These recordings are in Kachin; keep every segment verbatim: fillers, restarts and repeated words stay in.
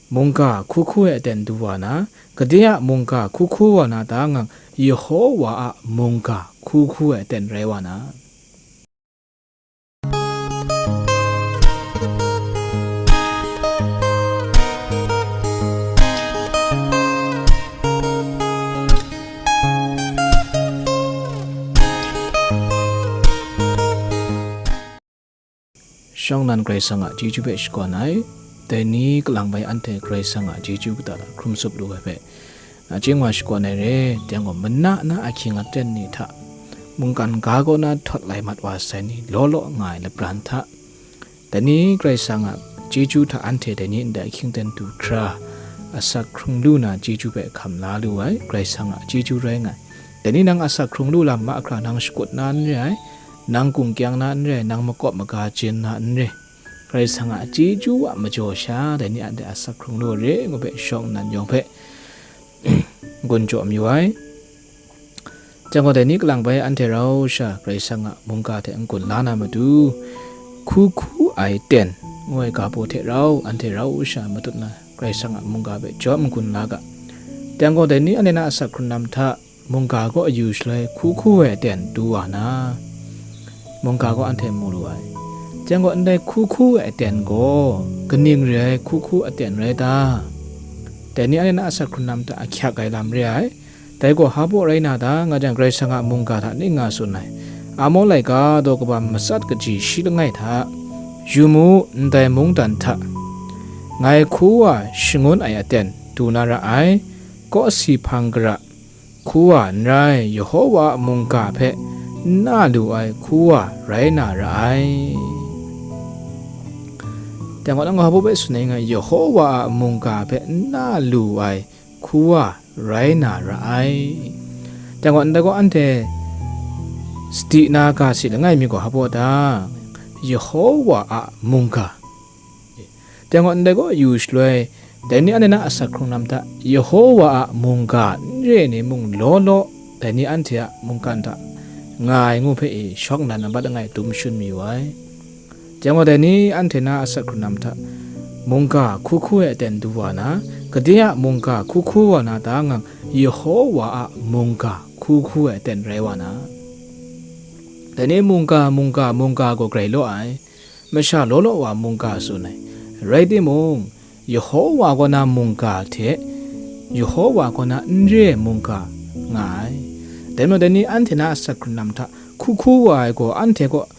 Mungga hku hku ai aten du wa na, gade a mungga hku hku wa na ta ngang, Yehowa a mungga hku hku ai aten rai wa na. Shawng nnan Karai Kasang a chyeju hpe shakawn ai, dai ni kalang bai anhte Karai Kasang a chyeju kata hta hkrum tsup lu ai hpe, nachying wa shakawn ai re, teng gaw mana na ahkying aten ni hta, mungkan ga kaw na htawt lai mat wa sai ni law law nga ai lapran hta, dai ni Karai Kasang a chyeju hta anhte dai ni ndai ahkying aten du hkra, asak hkrung lu na chyeju hpe hkam la lu ai, Karai Kasang a chyeju rai nga ai. Dai ni nang asak hkrung lu lam mahkra nang shakut na n re ai, nang gungkyang na n re ai, nang makawp maga jin na n re. Karai Kasang a chyeju a majaw sha, dai ni anhte asak hkrung lu re ngu hpe shawng nnan yawng hpe n-gun jaw mayu ai. Jang gaw, dai ni kalang bai anhte rau sha Karai Kasang a mungga hte n-gun la na matu, hku hku ai ten ngu ai ga baw hte rau anhte rau sha matut na Karai Kasang a mungga hpe jawm n-gun la ga. Jang gaw, dai ni anhte na asak hkrun lam hta, mungga kaw ayu shaloi hku hku ai aten du wa na, mungga kaw anhte mu lu ai. Jang gaw, ndai hku hku ai aten gaw kaning re ai hku hku aten rai ta? Dai ni anhte na asak hkrun lam hta ahkyak ai lam re ai. Dai gaw hpa baw rai na ta, nga jang, Karai Kasang a mungga hta ning nga tsun ai. Amawng laika daw kaba matsat kaji shi langai hta, yu mu, ndai mungdan hta, ngai hku wa shangun ai aten du na ra ai, kawsi hpang gara, hku wa n rai, Yehowa a mungga hpe n na lu ai hku wa rai na ra ai. Dai gaw, nang hpa baw bai tsun ai nga, Yehowa a mungga hpe n na lu ai hku wa rai na ra ai. Dai gaw, ndai gaw anhte sadi na ga si langai mi gaw hpa baw ta? Yehowa a mungga. Dai gaw, ndai gaw yu shaloi, dai ni anhte na asak hkrung lam hta, Yehowa a mungga n re ai ni mung law law, dai ni anhte a mungkan hta nga ai ngu hpe e shawng nnan abat langai dum shun mayu ai. Jang gaw, dai ni anhte na asak hkrun lam hta, mungga hku hku ai aten du wa na, gade a mungga hku hku wa na ta ngang, Yehowa a mungga hku hku ai aten rai wa na. Dai ni mungga, mungga, mungga gaw grai law ai. Masha law law wa mungga tsun ai. Rai timung, Yehowa kaw na mungga hte Yehowa kaw na n re ai mungga nga ai. Dai majaw, dai ni anhte na asak hkrun lam hta hku hku wa ai gaw, anhte kaw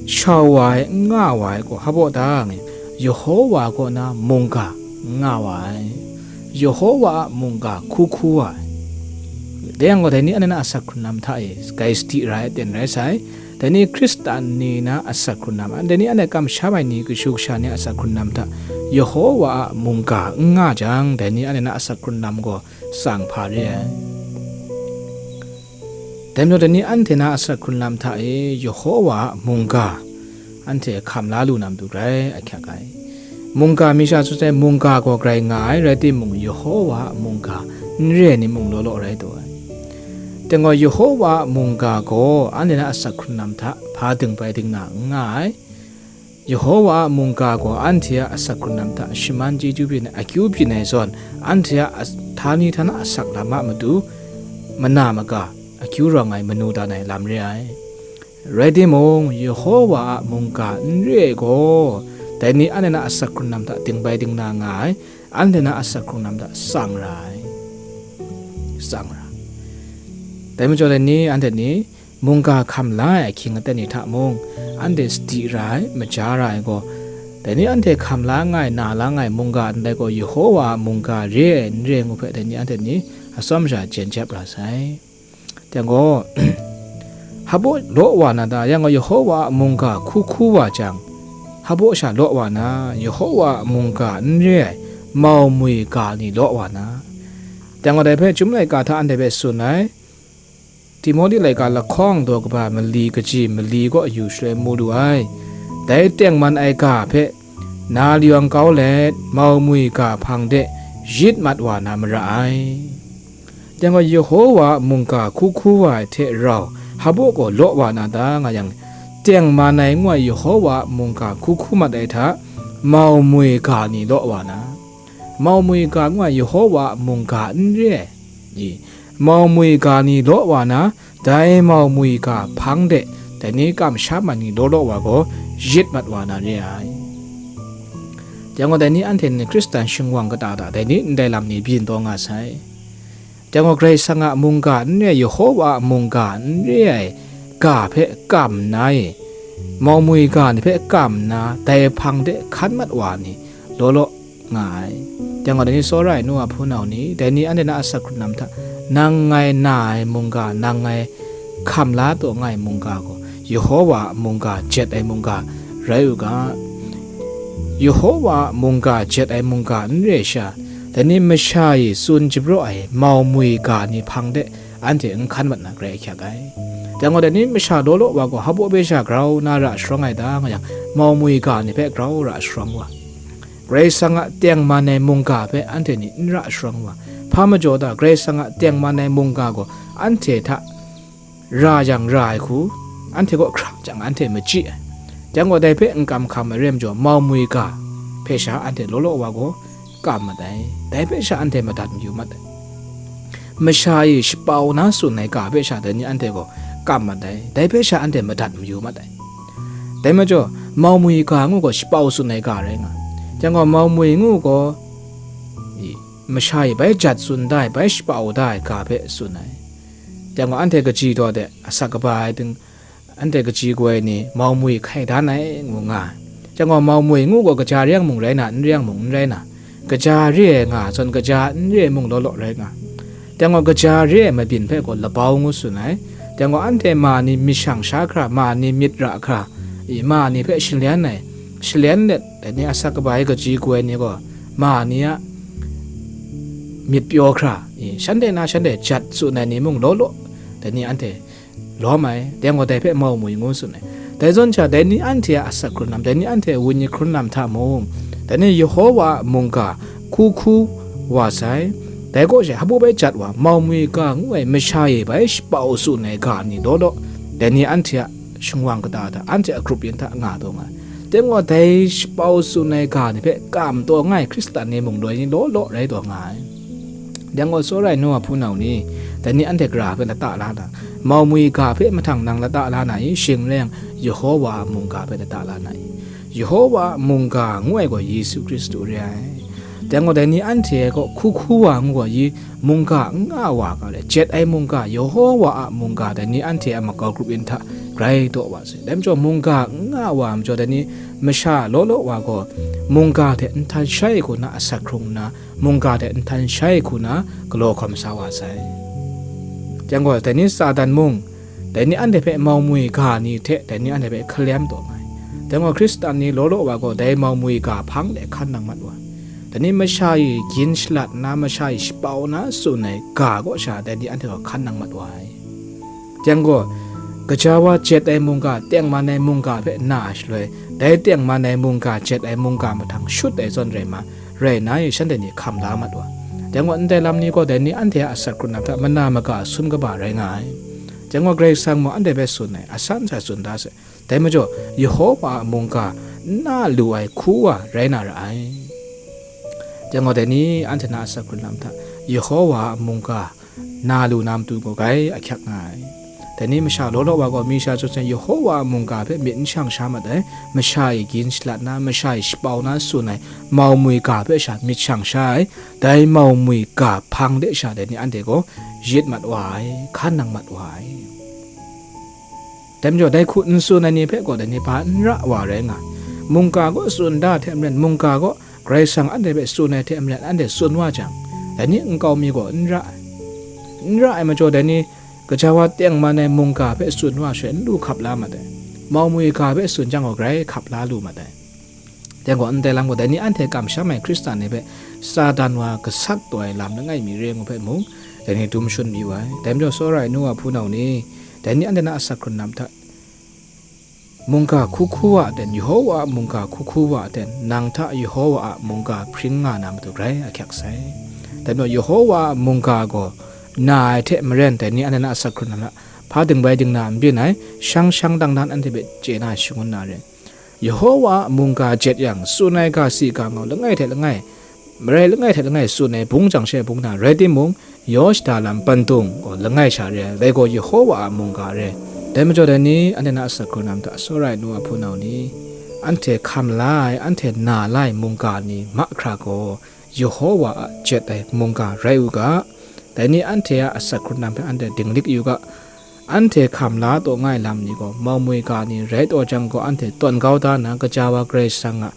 shau wa ai, n nga wa ai gaw, hpa baw ta ngai, Yehowa kaw na mungga n nga wa ai. Yehowa a mungga hku hku wa ai. Dai yang gaw, dai ni anhte na asak hkrun lam hta e, grai sadi ra ai aten rai sai. Dai ni Hkristan ni na asak hkrun lam, dai ni anhte kamsham ai ni kashu kasha ni a asak hkrun lam hta, Yehowa a mungga n nga jang, dai ni anhte na asak hkrun lam gaw tsang hpa re ai. Dai majaw, dai ni anhte na asak hkrun lam hta e Yehowa a mungga anhte hkam la lu na matu grai ahkyak ai. Mungga mi sha tsun ai, mungga gaw grai nga ai, rai timung, Yehowa a mungga n re ai ni mung law law rai taw ai. Dai gaw, Yehowa a mungga gaw anhte na asak hkrun lam hta hpa dingbai dingna n nga ai. Yehowa a mungga gaw anhte a asak hkrun lam hta shaman chyeju byin ai, akyu byin ai zawn, anhte a as-, htani htana asak lam a matu mana maga akyu rawng ai, manu dan ai lam re ai. Rai timung, Yehowa a mungga n re ai gaw, dai ni anhte na asak hkrun lam hta dingbai dingna nga ai, anhte na asak hkrun lam hta tsang ra ai, tsang ra. Dai majaw, dai ni anhte ni mungga hkam la ai ahkying aten ni hta mung, anhte sadi ra ai, maja ra ai gaw, dai ni anhte hkam la nga ai, na la nga ai mungga ndai gaw, Yehowa a mungga re ai, n re ai ngu hpe, dai ni anhte ni atsawm sha jen jep ra sai. Dai gaw, hpa baw law wa na ta? Yang gaw, Yehowa a mungga hku hku wa jang, hpa baw sha law wa na, Yehowa a mungga n re ai mau mwi ga ni law wa na. Dai gaw, dai hpe Chyum laika hta anhte hpe tsun ai, Timohti laika lahkawng daw kaba mali kaji mali kaw yu shaloi mu lu ai. Dai tengman ai ga hpe na layawng kau let, mau mwi ga hpang de yit mat wa na mara ai. Dai gaw, Yehowa a mungga hku hku wa ai hte rau hpa baw gaw law wa na ta, nga yang, tengman ai ngu ai Yehowa a mungga hku hku mat ai hta, mau mwi ga ni law wa na, Maumwi ga ngu ai Yehowa a mungga n re ai, i, maumwi ga ni law wa na, dai maumwi ga hpang de dai ni kamsham ai ni law law wa gaw yit mat wa na re ai. Dai gaw dai ni anhte ni Hkristan shingwang kata hta dai ni ndai lam ni byin taw nga sai. Dai gaw Karai Kasang a mungga n re ai, Yehowa a mungga n re ai ga hpe kam nna e, maumwi ga ni hpe kam nna, dai hpang de hkan mat wa ni law law nga ai. Dai gaw dai ni tsawra ai nu a hpunau ni, dai ni anhte na asak hkrung lam hta, nang ngai na ai mungga, nang ngai hkam la taw nga ai mungga gaw, Yehowa a mungga, jet ai mungga rai u ga. Yehowa a mungga, jet ai mungga n re sha, dai ni masha e tsun japraw ai maumwi ga ni hpang de anhte n hkan mat na, Karai ahkyak ai. Dai gaw dai ni masha law law wa gaw, hpa baw hpe sha grau na ra sharawng ai ta, nga yang, maumwi ga ni hpe grau ra sharawng wa. Karai Kasang a tengman ai mungga hpe anhte ni n ra sharawng wa. Hpa majaw ta, Karai Kasang a tengman ai mungga gaw anhte hta ra yang ra ai hku, anhte kaw hkra jang anhte machyi ai. Dai gaw dai hpe n kam hkam ai rai majaw, maumwi ga hpe sha anhte law law wa gaw kam mat ai. Dai hpe sha anhte madat mayu mat ai. Masha e shapau na tsun ai ga hpe sha dai ni anhte gaw kam mat ai. Dai hpe sha anhte madat mayu mat ai. Dai majaw, maumwi ga ngu gaw shapau tsun ai ga rai nga. Dai gaw maumwi ngu gaw, i, masha e bai jat tsun da ai, bai shapau da ai ga hpe tsun ai. Dai gaw anhte kaji daw de, asak kaba ai ting, anhte kaji goi ni maumwi hkai dan ai ngu nga ai. Dai gaw maumwi ngu gaw kaja re yang mung rai na, n re yang mung n rai na, kaja re ai nga ai zawn, kaja n re ai mung law law rai nga. Dai gaw kaja re ai mabyin hpe gaw labau ngu tsun ai. Dai gaw anhte ma ni myit shang sha hkra, ma ni myit ra hkra, i, ma ni hpe shalen ai, shalen let, dai ni asak kaba ai kaji goi ni gaw, ma ni a myit pyaw hkra, i, shanhte na shanhte jat tsun ai ni mung law law, dai ni anhte lawm ai, dai gaw dai hpe maumwi ngu tsun ai. Dai zawn sha, dai ni anhte a asak hkrun lam, dai ni anhte a wenyi hkrun lam hta mung, dai ni Yehowa a mungga hku hku wa sai. Dai kaw she hpa baw bai jat wa, maumwi ga ngu ai masha e bai shapau tsun ai ga ni law law, dai ni anhte a shingwang kata hta, anhte a grup yin hta nga taw nga ai. Dai gaw dai shapau tsun ai ga ni hpe kam taw nga ai Hkristan ni mung loi ni law law rai taw nga ai. Dai gaw tsawra ai nu a hpunau ni, dai ni anhte gara hpe lata la na, maumwi ga hpe mahtang nang lata la na i? Shing rai yang, Yehowa a mungga hpe lata la na i? Yehowa a mungga ngu ai gaw Yesu Hkristu re ai. Dai gaw dai ni anhte gaw hku hku wa ngu gaw, yi mungga n nga wa ga le, jet ai mungga, Yehowa a mungga, dai ni anhte a makau grup yin hta grai taw wa sai. Dai majaw mungga n nga wa majaw, dai ni masha law law wa gaw, mungga hte nhtan shai hku na asak hkrung nna, mungga hte nhtan shai hku na galaw hkawm sa wa sai. Dai gaw, dai ni Satan mung, dai ni anhte hpe maumwi ga ni hte dai ni anhte hpe hkalem taw nga ai. Dai gaw, Hkristan ni law law wa gaw, dai maumwi ga hpang de hkan nang mat wa ai. Dai ni masha e gyin shalat nna, masha e shapau na tsun ai ga kaw sha, dai ni anhte gaw hkan nang mat wa ai. Dai gaw, gaja wa jet ai mungga, tengman ai mungga hpe na shaloi, dai tengman ai mungga jet ai mungga mahtang shut ai zawn rai ma, rai na i? Shanhte ni hkam la mat wa. Dai gaw, ndai lam ni gaw dai ni anhte a asak hkrun lam hta mana maga sum kaba rai nga ai. Dai gaw, Karai Kasang mung anhte hpe tsun ai, asan sa tsun da sai. Dai majaw, Yehowa a mungga n na lu ai hku wa rai na ra ai. Dai gaw, dai ni anhte na asak hkrun lam hta, Yehowa a mungga na lu na matu gaw grai ahkyak nga ai. Dai ni masha law law wa gaw, mi sha chyawm chyawm Yehowa a mungga hpe myit n shang sha mat ai, masha e gyin shalat na, masha e shapau na tsun ai maumwi ga hpe sha myit shang sha ai, dai maumwi ga hpang de sha dai ni anhte gaw yit mat wa ai, hkan nang mat wa ai. Dai majaw, dai hku n tsun ai ni hpe gaw dai ni hpa n ra wa rai nga ai. Mungga gaw tsun da hte maren, mungga gaw Karai Kasang anhte hpe tsun ai hte maren, anhte tsun wa jang, dai ni nkau mi gaw n ra ai. N ra ai majaw, dai ni gaja wa tengman ai mungga hpe tsun wa shaloi, n lu hkap la mat ai. Maumwi ga hpe tsun jang gaw, grai hkap la lu mat ai. Dai gaw, ndai lam gaw, dai ni anhte kamsham ai Hkristan ni hpe Satan wa gasat taw ai lam langai mi re ngu hpe mung, dai ni dum shun mayu ai. Dai majaw, tsawra ai nu wa hpunau ni, dai ni anhte na asak hkrun lam hta, mungga hku hku wa ten, Yehowa a mungga hku hku wa ten, nang hta Yehowa a mungga hpring nga na matu grai ahkyak sai. Dai majaw, Yehowa a mungga gaw na ai hte maren, dai ni anhte na asak hkrun lam hta, hpa dingbai dingna n byin ai, shang shang dang dan anhte hpe chye na shangun na re. Yehowa a mungga jet yang, tsun ai ga si ga ngau langai hte langai, Marai langai hte langai tsun ai bung jang she bung na rai timung, yaw shada lam pandung gaw langai sha re ai, dai gaw Yehowa a mungga re ai. Dai majaw dai ni, anhte na asak hkrun lam hta tsawra ai nu a hpunau ni, anhte hkam la ai, anhte na la ai mungga ni mahkra gaw Yehowa a jet ai mungga rai u ga. Dai ni anhte a asak hkrun lam hpe anhte dinglik yu ga. Anhte hkam la taw nga ai lam ni gaw, mau mwi ga ni rai taw jang gaw, anhte tawn kau da na, kaja wa Karai Kasang a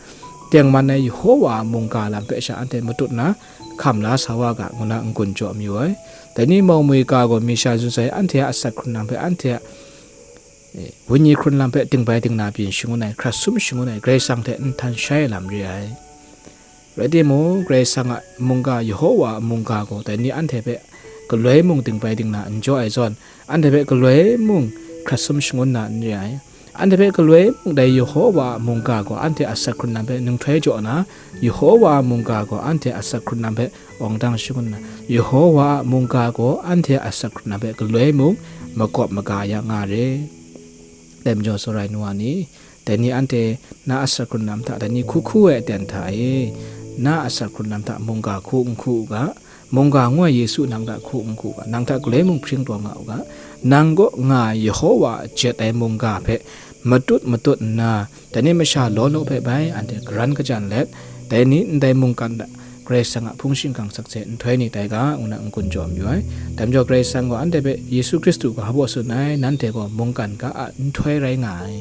tengman ai Yehowa a mungga lam hpe sha anhte matut na hkam la sa wa ga, ngu na n-gun jaw mayu ai. Dai ni mau mwi ga gaw, mi sha zun sai anhte a asak hkrun lam hpe, anhte a, e, wenyi hkrun lam hpe dingbai dingna byin shangun ai, hkrat sum shangun ai, Karai Kasang hte nhtan shai ai lam re ai. Rai timung, Karai Kasang a mungga, Yehowa a mungga gaw, dai ni anhte hpe galoi mung dingbai dingna n jaw ai zawn, anhte hpe galoi mung hkrat sum shangun na n re ai. Anhte hpe galoi mung dai Yehowa a mungga gaw anhte a asak hkrun lam hpe nhtoi jaw na, Yehowa a mungga gaw anhte a asak hkrun lam hpe awng dang shangun na, Yehowa a mungga gaw anhte a asak hkrun lam hpe galoi mung makawp maga ya nga re. Dai majaw, tsawra ai nu wa ni, dai ni anhte na asak hkrun lam hta, dai ni hku hku ai aten hta e, na asak hkrun lam hta mungga hku n hku u ga, mungga ngu ai Yesu nang hta hku n hku u ga, nang hta galoi mung hpring taw nga u ga, nang kaw nga ai Yehowa a jet ai mungga hpe matut matut nna, dai ni masha law law hpe bai anhte garan kajan let, dai ni ndai mungkan hta Karai Kasang a hpung shingkang sakse nhtoi ni tai ga, ngu na n-gun jaw mayu ai. Dai majaw Karai Kasang gaw anhte hpe Yesu Hkristu ga baw tsun ai, nanhte gaw mungkan ga a nhtoi rai nga ai.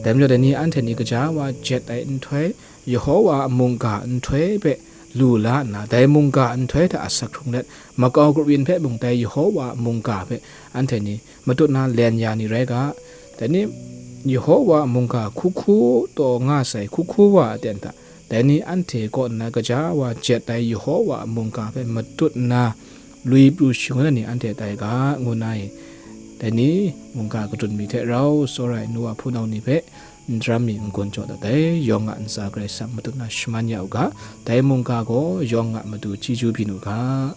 Dai majaw dai ni anhte ni kaja wa jet ai nhtoi, Yehowa a mungga nhtoi hpe lu la nna, dai mungga nhtoi hta asak hkrung let, makau grup yin hpe mung dai Yehowa a mungga hpe anhte ni matut na len ya ni rai ga. Dai ni Yehowa a mungga hku hku taw nga sai hku hku wa aten hta, dai ni anhte kaw nna kaja wa jet ai Yehowa a mungga hpe matut nna, lui pru shangun ai ni anhte tai ga, ngu na i, dai ni mungga kadun mi hte rau tsawra ai nu wa hpunau ni hpe n daram mi n-gun jaw dat ai. Yawng a ntsa Karai Kasang matut na shaman ya u ga, dai mungga gaw yawng a matu chyeju byin u ga.